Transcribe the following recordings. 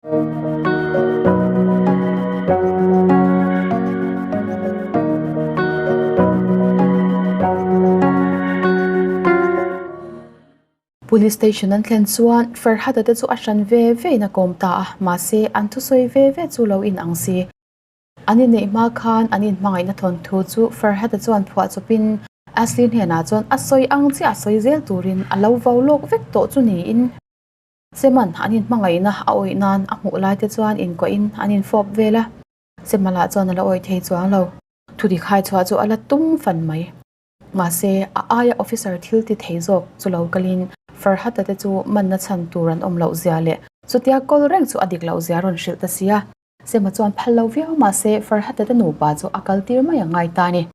Police station an thlen chuan Farhada te chu a hran ve ve in a kawm ta a, mahse an thusawi ve ve chu lo in ang si. An inneih hma khan an inhmangaihna thawnthu chu Farhada chuan phuah chawpin Ashley hnenah chuan a sawi ang chiah a sawi zel turin a lo vo lawk vek tawh chu niin Seman an inhmangaihna a awih nan a hmuh lai te chuan inkuahin an infawp vel a, Sema lah chuan a la awih thei chuang lo. Thudik hai chhuah chu a la tum fan mai. Mahse, a aia officer thil ti thei zawk chu lo kalin Farhata te chu manna chhan tur an awm loh zia leh chutia kawl reng chu a dik loh zia rawn hrilh ta si a. Sema chuan phal lo viau mahse Farhata te nupa chu a kal tir mai a ngai ta a ni.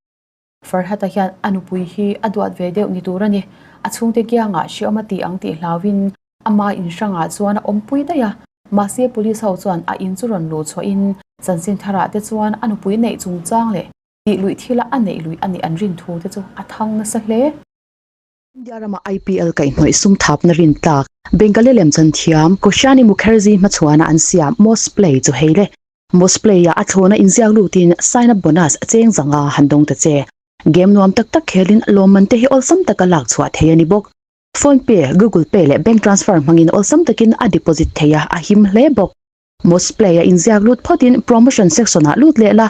Farhata hian a nupui hi a duat ve deuh ni tur a ni. A chhungte kiangah hreawm a ti ang tih hlauhin ama in hrangah chuan a awmpui daih a. Mahse police ho chuan a in chu rawn luh chhuahin chanchin tharah te chuan a nupui neih chungchang leh tih luih thila a neih luih a nih an rin thu te chu a thang nasa hle. India rama IPL kaihhnawih sum thapna rin tlak Bengali lemchan thiam Koshani Mukherjee hmachhuana an siam Most Play chu hei le. Most Play-ah a thlawna inziak lutin sign up bonus cheng zanga han dawng ta che. Game nuam tak tak khelin lawmman te hi awlsam taka lak chhuah thei a ni bawk. Phone Pay, Google Pay leh bank transfer hmangin awlsam takin a deposit thei a, a him hle bawk. Most Play-a inziak lut phawtin promotion section-ah lut leh la,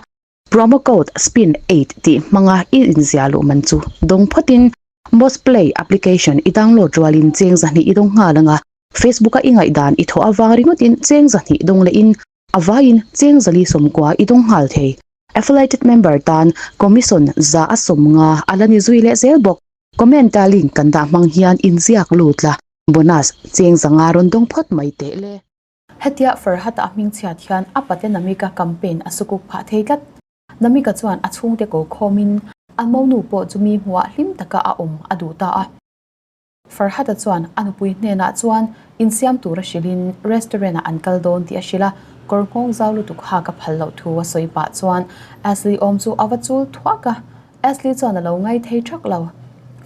Promo code spin eight tih hmanga i inziah luh man chu dawng phawtin Mosplay application i download rualin cheng zahnih i dawng nghal anga Facebook-a i ngaihdan i thawh avang ringawtin cheng zahnih dawng lehin a vaiin cheng zali sawmkua i dawng nghal thei. Affiliated member tan commission za a sawmnga a la ni zui leh zel bawk. Comment-a link kan dah hmang hian inziak lut la, bonus cheng zanga rawn dawng phawt mai teh le. Hetia Farhat-a a hmingchhiat hian a pate Namika campaign a sukuk phah thei tlat. Namika chuan a chhungte ko khawmin a monu pawh chu mi hmuhah hlim taka a awm a duh ta a. Farhat-a chuan a nupui hnenah chuan insiam tur a hrilhin restaurant-ah an kal dawn tih a hrilh a, kawr nghawng zau lutuk hak a phal loh thu a sawi pah chuan Ashley awm chu a va chul thuak a, Ashley chuan a lo ngai thei thak lo.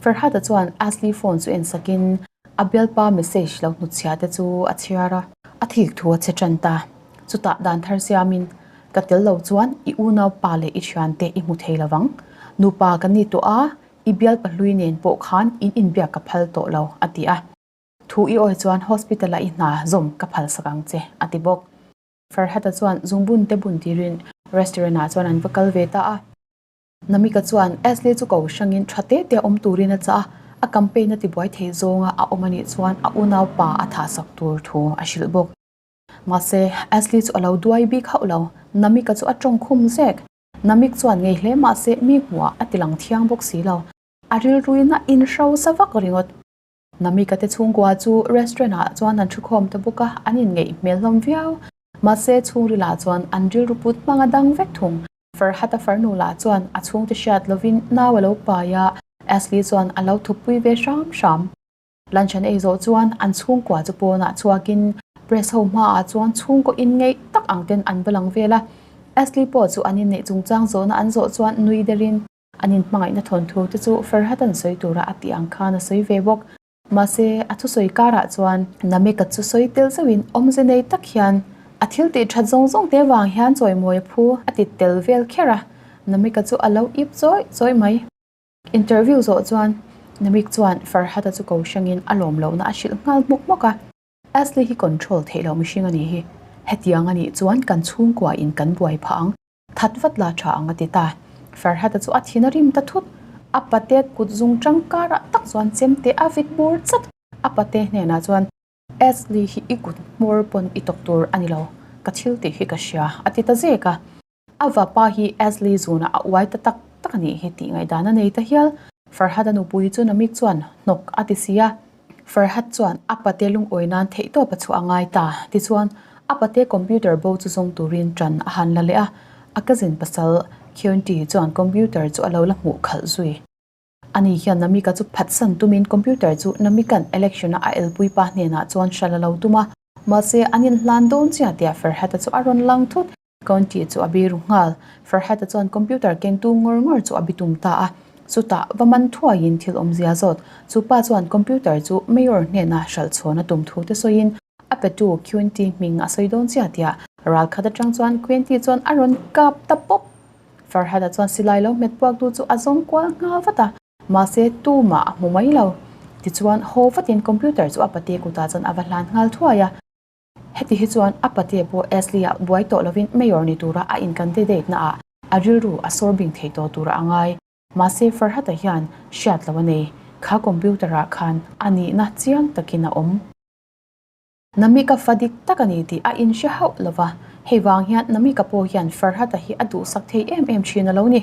Farhat-a chuan Ashley phone chu ensakin A bialpa message lo hnutchhia te chu a chhiar a. A thik thu a che tan ta. Chutah dan thar siamin, Ka tel lo chuan i unau pa leh i thiante i hmu thei lovang. Nupa kan ni tawh a, i bialpa hlui nen pawh khan in inbiak ka phal tawh lo, a ti a. Thu i awi chuan hospital-a i hna zawm ka phal sak ang che, a ti bawk. Farhata chuan zungbun te bun tirin restaurant-ah chuan an va kal ve ta a. Namika chuan Ashley chu ko hrangin tha te te awm turin a chah a, a campaign a tibuai thei zawnga a awm anih chuan a unaupa a thahsak tur thu a hrilh bawk. Mahse, Ashley chu a lo duai bik hauh lo, Namika chu a tawng khum zek. Namik chuan ngei hle mahse mi hmuhah a tilang thiang bawk si lo, a rilruin a inhrosa vak ringawt. Namika te chhungkua chu restaurant ah chuan an thukhawm ta bawk a, an inngeih hmel hlawm viau. Mahse, chhungril ah chuan an rilru put hmang a dang vek thung. Farhata farnu lah chuan a chhungte hriat lovin nau a lo pai a, Ashley chuan a lo thupui ve hram hram. Lunch an ei zawh chuan an chhungkua chu pawnah chhuakin press ho hmaah chuan chhungkaw inngeih tak ang ten an va lang vel a. Ashley pawh chu an inneih chungchang zawhna an zawh chuan nui derin an inhmangaihna thawnthu te chu Farhatan sawi tura a tih ang khan a sawi ve bawk. Mahse, a thusawi karah chuan Nameka chu sawi tel zauhin awmze nei tak hian a thil tih that zawng zawng te vang hian chawimawi a phu a ti tel vel kher a, Nameka chu a lo ip chawi chawi mai. Interview zawh chuan Namik chuan Farhata chu ko hrangin a lawm lohna a hrilh nghal hmawk hmawk a. Ashley hi control theih loh mihring a nih hi, hetiang a nih chuan kan chhungkua in kan buai phah ang. That vat la tha ang a ti ta. Farhata chu a thin a rim ta thut. A pate kut zung tangkarah tak chuan chemte a vit bur chat. A pate hnenah chuan, Ashley hi i kut hmawr pawn i tawk tur a ni lo, ka thil tih hi ka hria, a ti ta zek a. A vapa hi Ashley zunah a uai ta tak tak a nih hi tih ngaihdan a nei ta hial. Farhata nupui chu Namik chuan hnawk a ti si a. Farhat chuan a pate lungawi nan theihtawp a chhuah a ngai ta. Tichuan, a pate computer bo chu zawng turin ṭan a han la leh a, a cousin pasal Keonti chuan computer chu a lo la hmuh khalh zui. Ani hian Namika chu phatsan tumin computer chu Namikan election-a a elpui pa hnenah chuan hral a lo tum a, mahse an inhlan dawn chiah tia Farhat-a chu a rawn lang thut. County chu a biru nghal. Farhata chuan computer kengtu ngawr ngawr chu a bitum ta a. Chutah va man thuaiin thil awmzia zawt. Chu pa chuan computer chu Mayor hnena hralh chhawn a tum thu te sawiin A petu Quinty hming a sawi dawn chiah tia ral khat atang chuan Quinty chuan a rawn kap ta pawp. Farhad-a chuan silai lo hmet puaktu chu a zawng kual nghal vat a, mahse tumah a hmu mai lo. Tichuan haw vatin computer chu a pate kutah chuan a va hlan nghal thuai a. Heti hi chuan a pate pawh Ashley-ah buai tawh lovin mayor ni tura a in-candidate naah a rilru a sawr bing thei tawh tura a ngai. Mahse Farhad-a hian hriat lo a nei. Kha computer-ah khan a nihna chiang takin a awm. Namika fa dik tak a ni tih a inhre hauh lo va, hei vang hian Namika pawh hian Farhad-a hi a duhsak thei em em thin a lo ni.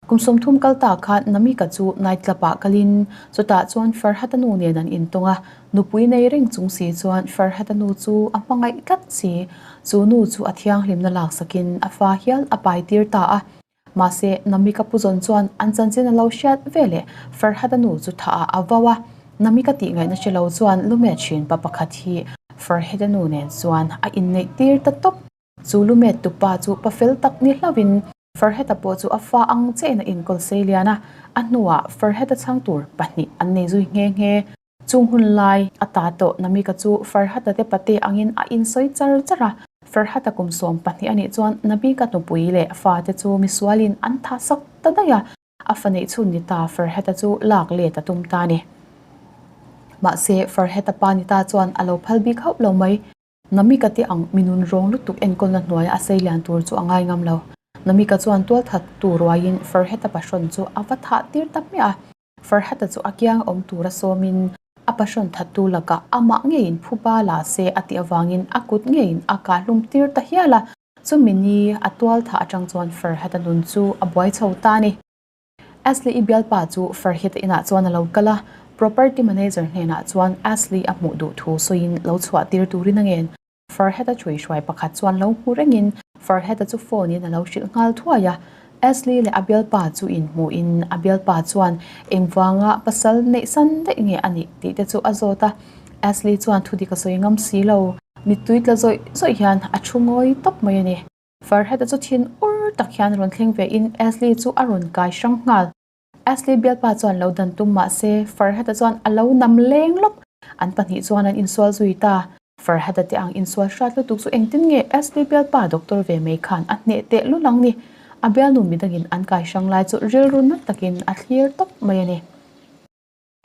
Kum 30 kal ta khan Namika chu night club-ah kalin chutah chuan Farhad-a nu nen an intawng a, nupui nei reng chung si chuan Farhad-a nu chu a hmangaih tlat si. Chu nu chu a thianghlimna laksakin a fa hial a pai tir ta a. Mahse, Namika Puzawn chuan an chanchin a lo hriat ve leh Farhad-a nu chu thah ah a vau a. Namika tih ngaihna hre lo chuan lumet hrin pa pakhat hi Farhad-a nu nen chuan a inneih tir ta tawp. Chu lumet tupa chu pa fel tak ni hlauhin Farhad-a pawh chu a fa ang chiahin a inkawl sei lian a, a hnuah Farhad-a chhang tur pahnih an nei zui nghe nghe. Chung hun lai a ta tawh Namika chu Farhata te pate angin a insawi char char a. Farhata kum 12 a nih chuan Namika nupui leh fate chu misualin an tha sak ta daih a, a fa neih chhun ni ta Farhata chu lak let a tum ta a ni. Mahse, Farhata pa ni ta chuan a lo phal bik hauh lo mai. Namika te ang mi nun rawng lutuk enkawlna hnuaia a sei lian tur chu a ngai ngam lo. Namika chuan tualthat tu ruaiin Farhata pahrawn chu a va thah tir ta hmiah a. Farhata chu a kiang awm tura sawmin a pahrawn thattu lakah amah ngeiin phuba la se a tih avangin a kut ngeiin a kahhlum tir ta hial a, chumi ni a tual thah atang chuan Farhata nun chu a buai chho ta a ni. Ashley-i bialpa chu Farhita inah chuan a lo kal a, property manager hnenah chuan Ashley a hmuh duh thu sawiin lo chhuah tir turin a ngen. Farheta chhui hruai pakhat chuan lo hmu rengin Farheta chu phone in a lo hrilh nghal thuai a. Ashley leh a bialpa chu inhmuhin a bialpa chuan engvanga pasal neih san daih nge a nih tih te chu a zawt a. Ashley chuan thudik a sawi ngam si lo. Mittui tla zawih zawih hian a thu ngawi tawp mai a ni. Farheta chu thin ur tak hian rawn thleng ve in Ashley chu a rawn kai hrang nghal. Ashley bialpa chuan lo dan tum mah se Farhata chuan a lo nam leng lawk. An pahnih chuan an insual zui ta. Farhata te ang insual hrat lutuk chu engtin nge Ashley bialpa doctor ve mai khan a hneh teh lul ang ni. A bialnu midangin an kai hrang lai chu rilru nat takin a thlir tawp mai a ni.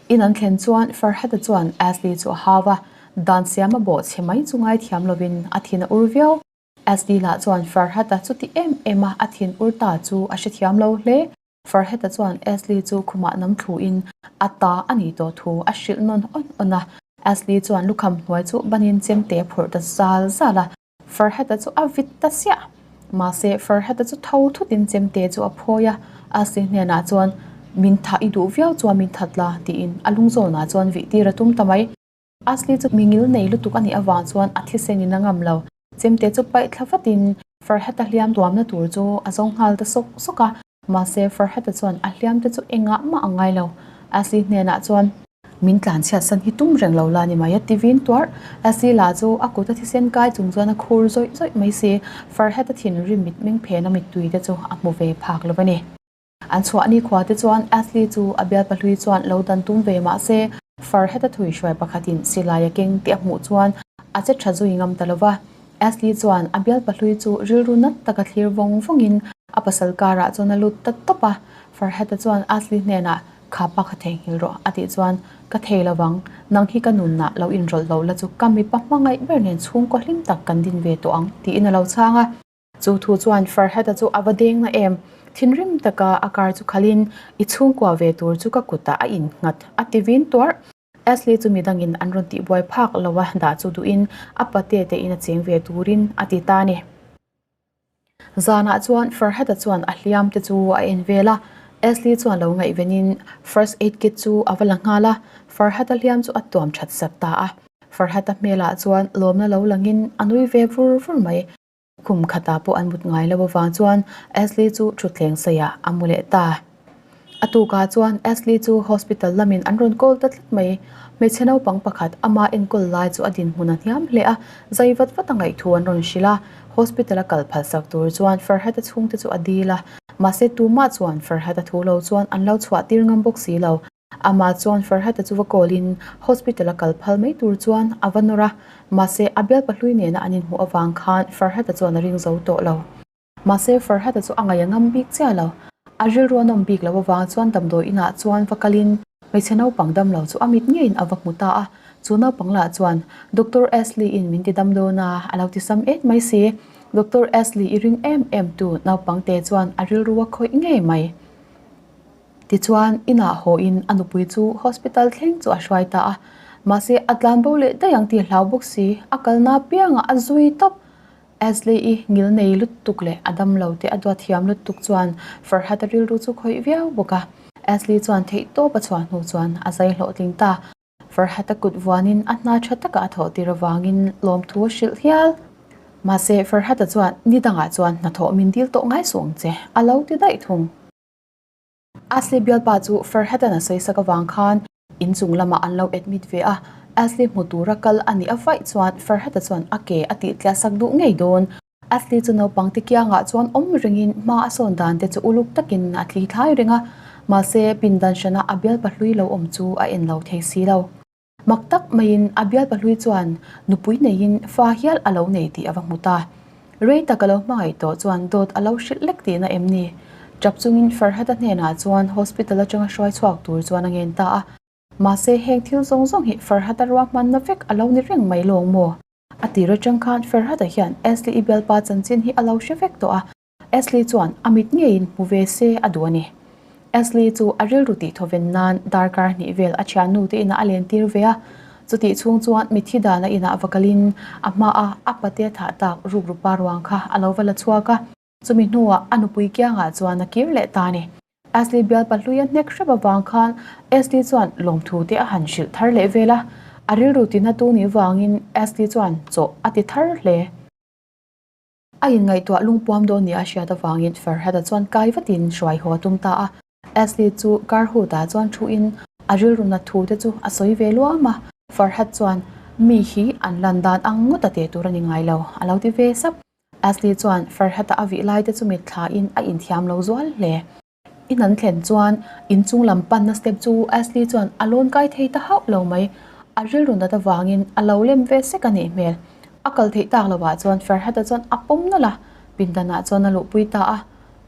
In an thlen chuan Farhata chuan Ashley chu a hau a, dan siam a bawh chhe mai chu ngaithiam lovin a thin a ur viau. Ashley lah chuan Farhata chuti em em a a thin ur ta chu a hrethiam lo hle. Farheta chuan Ashley chu khumah nam thluin a ta a nih tawh thu a hrilh nawn awn awn a. Ashley chuan lukham hnuai chu banin chemte a phurh ta zal zal a. Farheta chu a vit ta siah. Mahse, Farheta chu tho thutin chemte chu a phawi a. Ashley hnenah chuan, Min thah i duh viau chuan min that la, tiin a lungzawnah chuan vih tir a tum ta mai. Ashley chu mingil nei lutuk a nih avang chuan a thisen in a ngam lo. Chemte chu paih thla vatin Farheta hliam tuamna tur chu a zawng nghal ta sawk sawk a. Mahse, Farheta chuan a hliamte chu engah mah a ngai lo. Ashley hnenah chuan. Min tlan chhiat san hi tum reng lo la ni mai a ti vin tuarh. Ashley lah chu a kut a thisen kai chung chuan a khur zawih zawih mai si. Farheta thinrim mitmeng phena mittui te chu a hmu ve phak lo a ni. An chhuah ni khua te chuan Ashley chu a bialpa hlui chuan lo dan tum ve mah se, Farheta thui hruai pakhatin silai a keng tih a hmuh chuan a che tha zui ngam ta lo va. Ashley chuan a bialpa hlui chu rilru nat taka thlir vawng vawngin a pasal karah chuan a lut ta tawp a. Farheta chuan Ashley hnenah, Kha pa kha theihnghilh rawh a tih chuan, Ka thei lo vang, nang hi ka nunah lo inrawlh lo la chu ka mipa hmangaih ber nen chhungkaw hlim tak kan din ve tawh ang tiin a lo chhang a. Chu thu chuan Farhata chu a va deng na em? Thinrim taka a car chu khalin, I chhungkua ve tur chu ka kutah a innghat, a ti vin tuarh. Ashley chu midangin an rawn tihbuai phak lo a, dah chu duhin a pate te in a cheng ve turin a ti ta a ni. Zanah chuan Farhata chuan a hliam te chu a en vel a, Ashley chuan lo ngaihvenin first aid kit chu a va la nghal a, Farhata hliam chu a tuam that sak ta a. Farhata hmelah chuan lawmna lo langin a nui ve vur vur mai. Kum khatah pawh an mut ngai lo avang chuan Ashley chu thutthleng saiah a mu leh ta. A tukah chuan Ashley chu hospital lamin an rawn call ta tlat mai. Hmeichhe naupang pakhat ama enkawl lai chu a dinhmun a hniam hle a, zai vat vat a ngaih thu an rawn hrilh a. Hospital a kal phalsak tur chuan Farhata chhungte chu a dil a, mahse tumah chuan Farhata thu lo chuan an lo chhuah tir ngam bawk si lo. Amah chuan Farhat-a chu va call-in hospital a kal phal mai tur chuan a va nawr a, mahse a bialpa hlui nena an inhmuh avang khan Farhat-a chuan a ring zo tawh lo. Mahse Farhat-a chu a ngaih a ngam bik chiah lo. A rilru a nawm bik loh avang chuan damdawi inah chuan va kalin hmeichhe naupang dam lo chu a mit ngeiin a va hmu ta a. Chu naupang lah chuan Doctor Ashley-in min ti dam dawn a, a lo ti sam et mai si. Doctor Ashley i ring em em tu naupang te chuan a rilru a khawih ngei mai. Tichuan, inah hawiin a nupui chu hospital thleng chu a hruai ta a. Mahse, a tlan bo leh daih ang tih hlau bawk si, a kalna apiangah a zui tawp. Ashley-i ngil nei lutuk leh a dam lo te a duat thiam lutuk chuan Farhat-a rilru chu khawih viau bawk a. Ashley chuan theihtawp a chhuah hnu chuan a zai hlawhtling ta. Farhat-a kut vuanin a hna tha taka a thawh tir avangin lawmthu a hrilh hial. Mahse, Farhat-a chuan ni dangah chuan hnathawh min dil tawh ngai suh ang che, a lo ti daih thung. Ashley bialpa chu Farhat-a'n a sawi sak avang khan inchung lamah an lo admit ve a, Ashley hmu tura kal a nih avaih chuan Farhat-a chuan a ke a tih tliah sak duh ngei dawn. Ashley chu naupang te kiangah chuan awm rengin hma a sawn dan te chu uluk takin a thli thlai reng a, mahse pindan hrana a bialpa hlui lo awm chu a en lo thei si lo. Mak tak maiin a bialpa hlui chuan nupui neiin fa hial a lo nei tih a va hmu ta. Rei tak a lo hmangaih tawh chuan dawt a lo hrilh lek tihna em ni? Tap chungin Farhad-a hnenah chuan hospital atanga hruai chhuak tur chuan a ngen ta a. Mahse heng thil zawng zawng hi Farhad-a ruahmanna vek a lo ni reng mai lawng maw? A tir atang khan Farhad-a hian Ashley-i bialpa chanchin hi a lo hre vek tawh a. Ashley chuan a mit ngeiin hmu ve se a duh a ni. Ashley chu a rilru tih thawven nan darkar hnih vel a thiannu te inah a len tir ve a. Chutih chhung chuan mitthi dana inah va kalin a hmaa a pate thah tak rukrupa ruang kha a lo va la chhuak a. Chumi hnuah a nupui kiangah chuan a kir leh ta a ni. Ashley bialpa hluia hnek hrep avang khan Ashley chuan lawmthu te a han hrilh thar leh vel a. A rilru tinatu nih vangin Ashley chuan chawh a ti thar hle. A inngaihtuah lungpuam dawn nia a hriat avangin Farhad-a chuan kai vatin hruai haw a tum ta a. Ashley chu car hood-ah chuan thuin a rilru nat thu te chu a sawi ve luam a. Farhad chuan, Mi hi an lan dan ang ngawt a teh tur a ni ngai lo, a lo ti ve sap. Ashley chuan Farhad-a a vih lai te chu mitthlain a inthiam lo zual hle. In an thlen chuan inchung lam panna step chu Ashley chuan a lawn kai thei ta hauh lo mai. A rilru nat avangin a lo lem ve sek a nih hmel. A kal theih tak lovah chuan Farhad-a chuan a pawm nawlh a, pindanah chuan a luhpui ta a.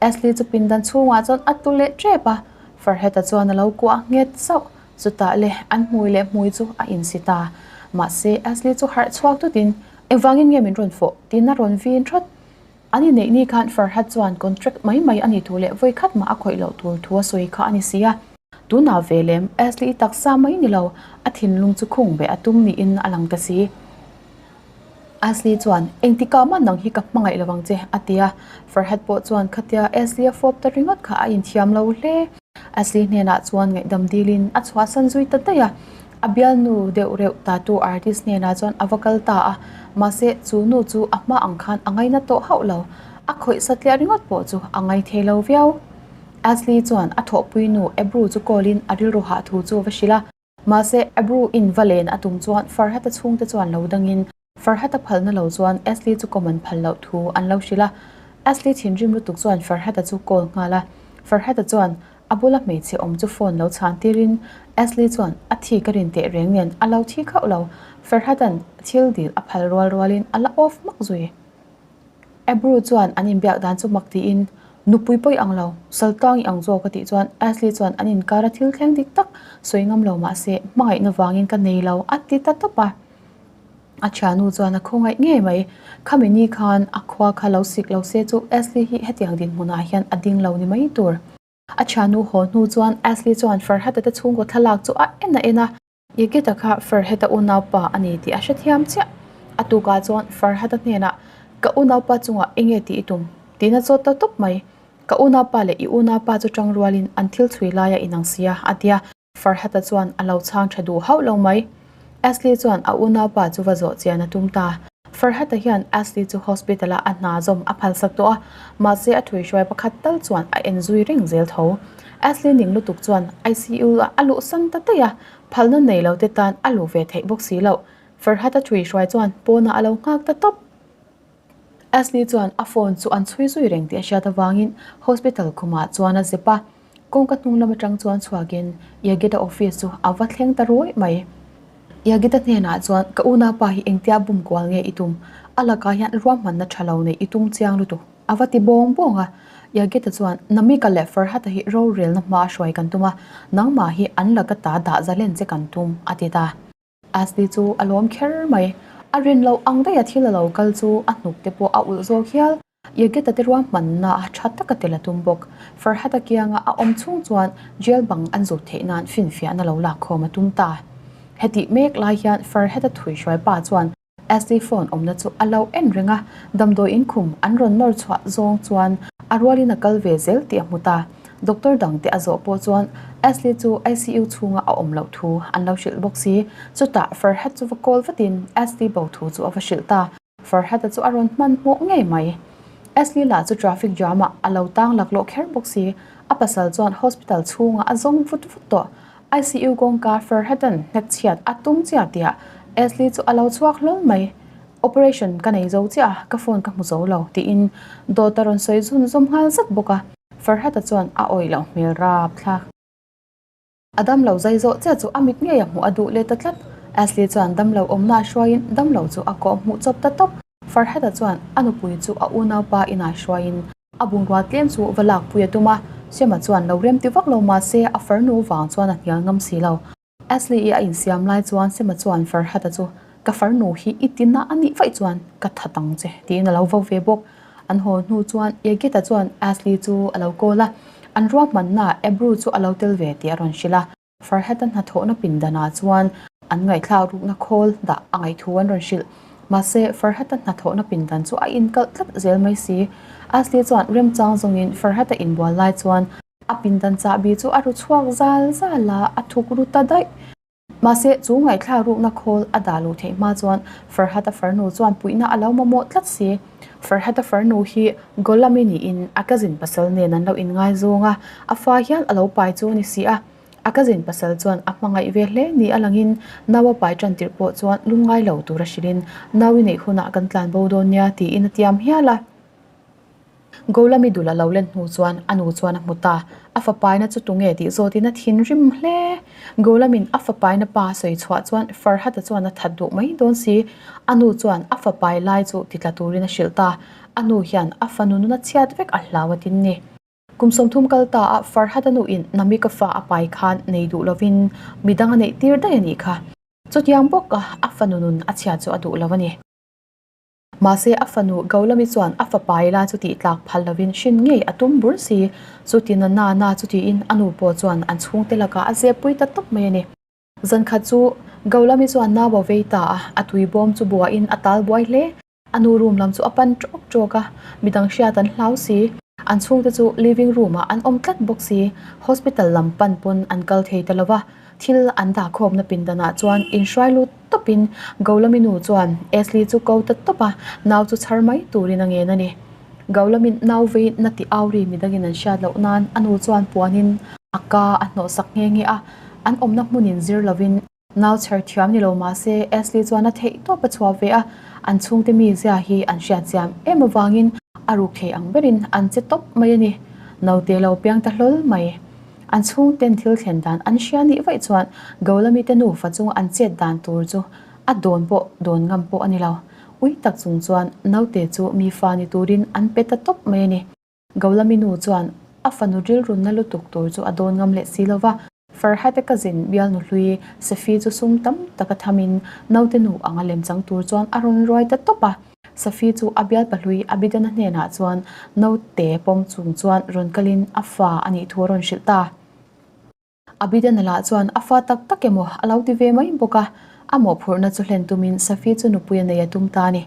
Ashley chu pindan chhungah chuan a tu leh tep a, Farhad-a chuan a lo kuah nghet zauh. Chutah le an hmui leh hmui chu a insi ta. Mahse Ashley chu harh chhuak tutin, Engvangin nge min rawn fawh? tiin a rawn vin thawt. An inneih ni khan Farhad chuan contract mai mai a ni thu leh vawi khat mah a khawih loh tur thu a sawi kha a ni si a. Tunah ve lem Ashley i taksa mai ni lo, a thinlung chu khung beh a tum niin a lang ta si. Ashley chuan, Engtikah mah nang hi ka hmangaih lo ang che, a ti a. Farhad pawh chuan khatia Ashley a fawp ta ringawt kha a inthiam lo hle. Ashley hnenah chuan ngaihdam dilin a chhuahsan zui ta daih a. A bialnu deuh reuh tattoo artist hnenah chuan a va kal ta a, mahse chu nu chu a hma ang khan a ngaina tawh hauh lo. A khawih satliah ringawt pawh chu a ngai thei lo viau. Ashley chuan a thawhpui nu Ebru chu call in a rilru hah thu chu a va hrilh a, mahse Ebru in va len a tum chuan Farhat-a chhungte chuan lo dangin Farhat-a phalna lo chuan Ashley chu kawm an phal loh thu an lo hrilh a. Ashley thinrim lutuk chuan Farhat-a chu call nghal a. Farhat-a chuan a bula hmeichhe awm chu phone lo chhan tirin Ashley chuan a thi ka rin teh reng nen a lo thi khauh lo. Farhat-a'n thil dil a phal rual rualin a la off hmak zui. Ebru chuan an inbiak dan chu mak tiin, Nupui pawi ang lo, Saltang i ang zawk a tih chuan Ashley chuan an inkar a thil thleng dik tak sawi ngam lo mahse hmangaihna vangin ka nei lo a ti ta tawp a. A thiannu chuan a khawngaih ngei mai. Khami ni khan a khua kha lo sik lo se chu Ashley hi hetiang dinhmunah hian a ding lo ni mai tur. A thiannu haw hnu chuan Ashley chuan Farhata te chhungkaw thlalak chu a en a en a. Yegita kha Farhata unaupa a ni tih a hrethiam chiah. A tukah chuan Farhata hnenah, Ka unaupa chungah enge tih i tum? tiin a zawt ta tawp mai. Ka unaupa leh i unaupa chu tang rualin an thil chhui laia inang sia, a ti a. Farhata chuan a lo chhang tha duh hauh lo mai. Ashley chuan a unaupa chu va zawh chian a tum ta. Farhata hian Ashley chu hospital-a a hna zawm a phalsak tawh a, mahse a thuihruai pakhat tal chuan a en zui reng zel tho. Ashley ning lutuk chuan ICU-ah a luhsan ta daih a, phalna nei lo te tan a luh ve theih bawk si loh. Farhata thuihruai chuan pawnah a lo nghak ta tawp. Ashley chuan a phone chu an chhui zui reng tih a hriat avangin hospital khumah chuan a zep a. Kawngka hnung lam atang chuan chhuakin Yagita office chu a va thleng ta rawih mai. Yagita hnenah chuan ka unaupa hi engtia bum kual nge i tum? A lakah hian ruahmanna tha lo neih i tum chiang lutuk a va ti bawng bawng a. Yagita chuan Namika leh Farhata hi rorelna hma a hruai kan tum a, nangmah hi an laka ta dah zalen che kan tum a ti ta. Ashley chu a lawm kher mai. A rin loh ang daih a thil a lo kal chu a hnuk te pawh a ulh zawk hial. Yageta te ruahmanna a tha taka tel a tum bawk. Farhata kianga a awm chhung chuan jail bang an zut theih nan finfiahna lo lak khawm a tum ta. Hetih mek lai hian Farhata thuihruai pa chuan Ashley phone awmna chu a lo en reng a, damdawi in khum an rawn nawr chhuah zawng chuan a rualin a kal ve zel tih a hmu ta. Doctor dangte a zawh pawh chuan Ashley chu ICU chhunga a awm loh thu an lo hrilh bawk si. Chutah Farhat chu va call vatin Ashley bo thu chu a va hrilh ta. Farhat-a chu a rawn hmanhmawh ngei mai. Ashley lah chu traffic jam-ah a lo tang laklawh kher bawk si. A pasal chuan hospital chhungah a zawng vut vut tawh. ICU kawngka Farhat-a'n hnek chhiat a tum chiah tihah Ashley chu a lo chhuak hlawl mai. Operation ka nei zo chiah a, ka phone ka hmu zo lo, tiin dawt a rawn sawi zun zawm nghal zat bawk a. Farhat-a chuan a awih loh hmel rap thlak. A damlo zai zawh chiah chu a mit ngei a hmuh a duh leh ta tlat. Ashley chuan damlo awmna a hruaiin damlo chu a kawh hmuh chawp ta tawp. Farhat-a chuan a nupui chu a unaupa inah hruaiin a bungrua tlem chu va lakpui a tum a, Sema chuan lo rem ti vak lo mah se a farnu vang chuan a hnial ngam si lo. Ashley-i a insiam lai chuan Sema chuan Farhat-a chu, Ka farnu hi i tina a nih vaih chuan ka that ang che, tiin a lo vo ve bawk. An haw hnu chuan Yegit-a chuan Ashley chu a lo call a, an ruahmannaah Ebru chu a lo tel ve tih a rawn hrilh a. Farhat-a hnathawhna pindanah chuan an ngaihthlak rukna khawl dah a ngaihthu an rawn hrilh. Mahse, Farhat-a hnathawhna pindan chu a inkalh tlat zel mai si. Ashley chuan remchang zawngin Farhat-a inbual lai chuan a pindan chahbi chu a ru chhuak zal zal a, a thuk ru ta daih. Mahse, chu ngaihthlak rukna khawl a dah luh theih hma chuan Farhat-a farnu chuan puihna a lo mamawh tlat si. Farhat-a farnu hi Golami niin a cousin pasal nen an lo inngaizawng a, a fa hian a lo pai chu a ni si a. A cousin pasal chuan a hmangaih ve hle ni a langin nau a pai tan tirh pawh chuan lungngai lo tura hrilhin nau i neih hunah kan tlan bo dawn nia tiin a tiam hial a. Golami dul a lo len hnu chuan a nu chuan a hmu ta, a fapaina chu tunge tih zawtin a thinrim hle. Golamin a fapaina pa a sawi chhuah chuan Farhata chuan a that duh mai dawn si. A nu chuan a fapai lai chu titla turin a hrilh ta, a nu hian a fanu nuna chhiat vek a hlau a tin ni. Kum 30 kal ta a Farhata nuin Namika fa a pai khan nei duh lovin midang a neih tir daih a nih kha. Chutiang bawka a fanu nun a chhia chu a duh lo a ni. Mahse a fanu Gaulami chuan a fapai la chu tih tlak phal lovin hrin ngei a tum bur si. Chutin a na na chu tiin a nu pawh chuan an chhungte lakah a zep pui ta tawp mai a ni. Zan khat chu Gaulami chuan nau a vei ta a, a tui bawm chu buaiin a tal buai hle. A nu room lam chu a pan ṭawk ṭawk a, midang hriat an hlau si. An chhungte chu living room ah an awm tlat bawk si. Hospital lam pan pawn an kal thei ta lo va, thil an dah khawmna pindanah chuan inhruai lut tawpin Gaulami nu chuan Ashley chu ko ta tawp a, nau chu chhar mai turin a ngen a ni. Gaulamin nau vei na tih au ri midangin an hriat loh nan a nu chuan puanin a ka a hnawhsak nghe nghe a, an awmna hmunin zir lovin Nau chher thiam ni lo mah se Ashley chuan a theih tawp a chhuah ve a, an chhungte mizia hi an hriat chiam em avangin a ruk thei ang berin an che tawp mai a ni. Naute lo piang ta hlawl mai. An chhungten thil thlen dan an hria nih vaih chuan Gaulami te nufa chunga an chet dan tur chu a dawn pawh dawn ngam pawh a ni lo. Ui tak chung chuan naute chu mi fa ni turin an pe ta tawp mai a ni. Gaulami nu chuan a fanu rilrunna lutuk tur chu a dawn ngam leh si lo va. Farhate cousin bialnu hlui Safi chu sum tam tak a thamin naute nu anga lem chang tur chuan a rawn ruai ta tawp a. Safi chu a bialpa hlui Abidana hnenah chuan naute pawm chung chuan rawn kalin a fa a nih thu a rawn hrilh ta. Abidana lah chuan a fa tak tak emaw a lo ti ve mai bawk a, a mawhphurhna chu hlen tumin Safi chu nupui a nei a tum ta a ni.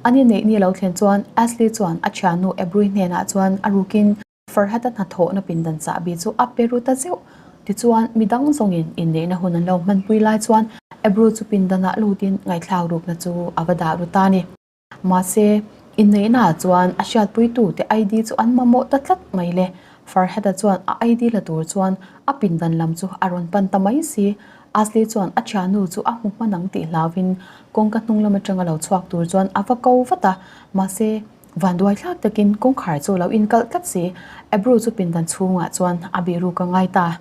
An inneih ni lo thlen chuan Ashley chuan a thiannu Ebru-i hnenah chuan a rukin Farhat-a hnathawhna pindan chahbi chu a pe ru ta zeuh. Tichuan, midang zawngin inneihna hun an lo hmanpui lai chuan Ebru chu pindanah lutin ngaihthlak rukna chu a va dah ru ta a ni. Mahse, inneihnaah chuan a hriatpuitute ID chu an mamawh ta tlat mai le. Farhat-a chuan a ID la tur chuan a pindan lam chu a rawn pan ta mai si. Ashley chuan a thiannu chu a hmu hman ang tih hlauvin kawngka hnung lam atanga lo chhuak tur chuan a va ko vat a, mahse. Vanduai thlak takin kawngkhar chu lo inkalh tlat si, Ebru chu pindan chhungah chuan a biru ka ngai ta.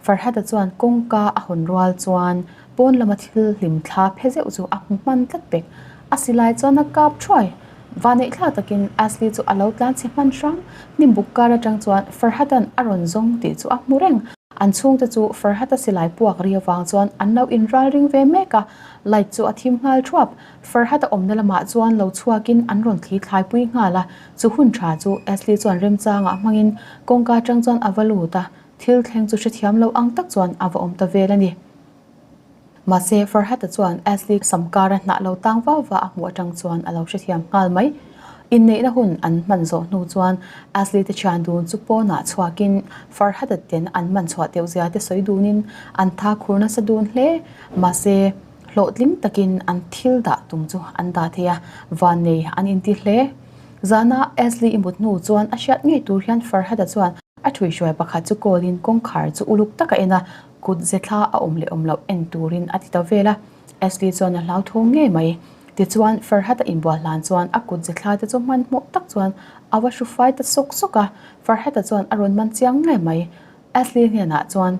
Farhada chuan kawngka a hawn rual chuan pawn lama thil hlim thla phe zeuh chu a hmu hman tlat pek. A silai chuan a kap thuai. Vaneih thlak takin Ashley chu a lo tlan chhe hman hram. Hnim buk kar atang chuan Farhada'n a rawn zawng tih chu a hmu reng. An chhungte chu Farhada silai puak ri avang chuan an lo inralring ve mek a, light chu a thim nghal thuap. Farhada awmna lamah chuan lo chhuakin an rawn thli thlaipui nghal a, chu hun tha chu Ashley chuan remchangah hmangin kawngka atang chuan a va lut a, Thil thleng chu hrethiam lo ang tak chuan a va awm ta vel a ni. Mahse, Farhata chuan Ashley samkara hnah lo tang vau va a hmuh atang chuan a lo hrethiam nghal mai. Inneihna hun an hman zawh hnu chuan Ashley te thian dun chu pawnah chhuakin Farhata ten an man chhuah deuh zia te sawi dunin an tha khur nasa dun hle. Mahse, hlawhtling takin an thil dah tum chu an dah thei a, vannei an inti hle. Zana Ashley i mut hnu chuan a hriat ngei tur hian Farhada chuan A ṭhuihruai pakhat chu call-in kawngkhar chu uluk tak a en a, kut ze thla a awm leh awm loh en turin a ti ta vel a. Ashley chuan a hlauthawng ngei mai. Tichuan, Farhat a inbual hlan chuan a kut ze thla te chu hmanhmawh tak chuan a va hru fai ta sawk sawk a. Farhat-a chuan a rawn man chiang ngei mai. Ashley hnenah chuan,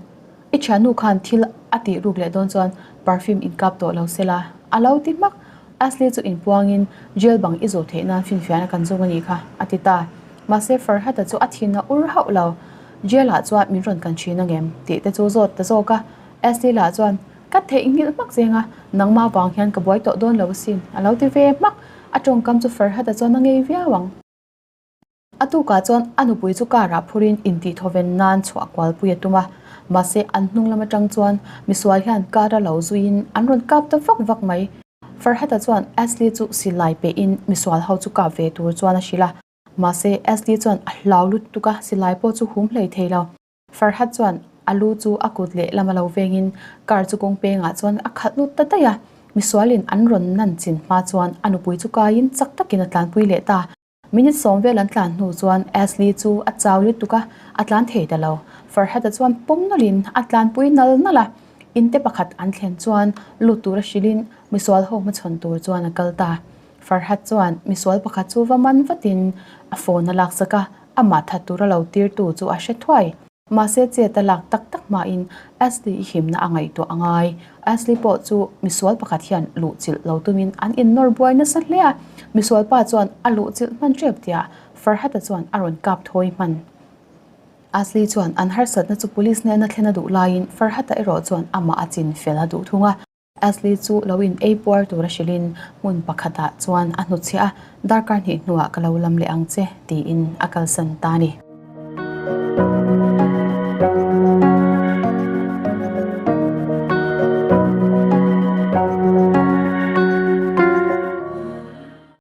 I thiannu khan thil a tih ruk leh dawn chuan perfume inkap tawh lo se la, a lo ti hmak. Ashley chu inpuangin, Jail bang i zawh theih nan finfiahna kan zawng a nih kha, a ti ta. Mahse Farhata chu a thin a ur hauh lo. Jail ah chuan min rawn kan thin angem? tih te chu zawt ta zawk a. Ashley lah chuan, Ka theihnghilh hmak zeng a, nangmah vang hian ka buai tawh dawn lo asin, a lo ti ve hmak. A tawngkam chu Farhata chuan a ngei viau ang. A tukah chuan a nupui chu car ah phurin intihthawven nan chhuah kualpui a tum a, mahse an hnung lam atang chuan misual hian car a lo zuiin an rawn kap ta vak vak mai. Farhata chuan Ashley chu silai pehin misual ho chu kap ve tur chuan a hrilh a, mahse Ashley chuan a hlau lutuk a, silai pawh chu hum hlei thei lo. Farhat chuan a lu chu a kut leh lama lo vengin car chu kawng pengah chuan a khalh lut ta daih a, misualin an rawn nan chin hma chuan a nupui chu kaiin chak takin a tlanpui leh ta. Minute sawm vel an tlan hnu chuan Ashley chu a chau lutuk a, a tlan thei ta lo. Farhada chuan pawm nawlhin a tlanpui nal nal a, in te pakhat an thlen chuan lut tura hrilhin misual ho hmachhawn tur chuan a kal ta. Farhad chuan misual pakhat chu va man vatin a phone a laksak a, amah that tura lo tirtu chu a hre thuai. Mahse chet a lak tak tak hmain Ashley i himna a ngaihtuah a ngai. Ashley pawh chu misual pakhat hian luhchilh lo tumin an innawr buai nasa hle a, misual pa chuan a luhchilh hman tep tia Farhata chuan a rawn kap thawi hman. Ashley chuan an harsatna chu police hnena thlen a duh laiin Farhata erawh chuan amah a chin fel a duh thung a. Ashley chu lo in ei puar tura hrilhin hmun pakhatah chuan a hnutchhiah a, darkar hnih hnuah ka lo lam leh ang che tiin a kalsan ta a ni.